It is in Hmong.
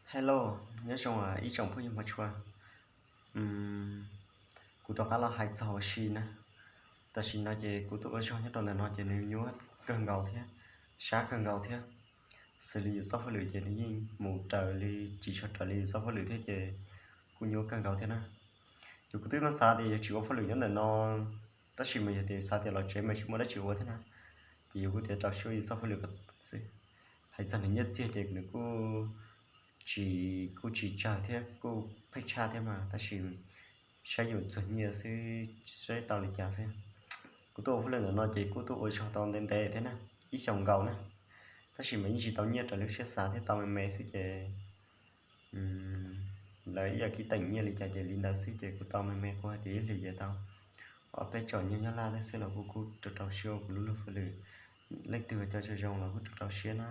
Hello, nyob zoo ib tsoom phooj ywg hmov tshua. Kuv rov qab los hais txog ua si na. Tam sim no ces kuv tuaj ua zog nyob rau ntawm no ces nws nyuaj kawg nkaus thiab, sab kawg nkaus thiab. Xws li yus txoj hauj lwm ces nws yeej mus raws li, tsis tshua raws li yus txoj hauj lwm thiab ces kuj nyuaj kawg nkaus thiab na. Yus kuv twb muab xav tias yus tsis ua hauj lwm nyob ntawm no, tab sis mas yog tias xav tias los tsev mas tsis muaj dab tsi ua thiab na, ces yus kuj tias rau siab ua yus txoj hauj lwm xwb. Hais txog nws nyiaj txiag ces nws kuj tsis, kuj tsis tsawg thiab kuj pheej tshaj thiab mas, tab sis saib yus txog nyiaj xwb, saib tau li cas xwb. Kuv tuaj ua hauj lwm ntawm no ces kuj tuaj ua zog tau ntev ntev thiab na, ib xyoos nkaus na, tab sis mas yeej tsis tau nyiaj raws li siab xav thiab, tau me me xwb ces lawv ib yam kib teem nyiaj li cas ces li ntawd xwb ces kuv tau me me, kuv hais tias ib hlis ces tau ob peb tsom nyuag nyob laj thiab xwb los kuv kuj rau rau siab ua kuv lub luag hauj lwm. Leej twg cov zoo zoo los kuj rau rau siab na.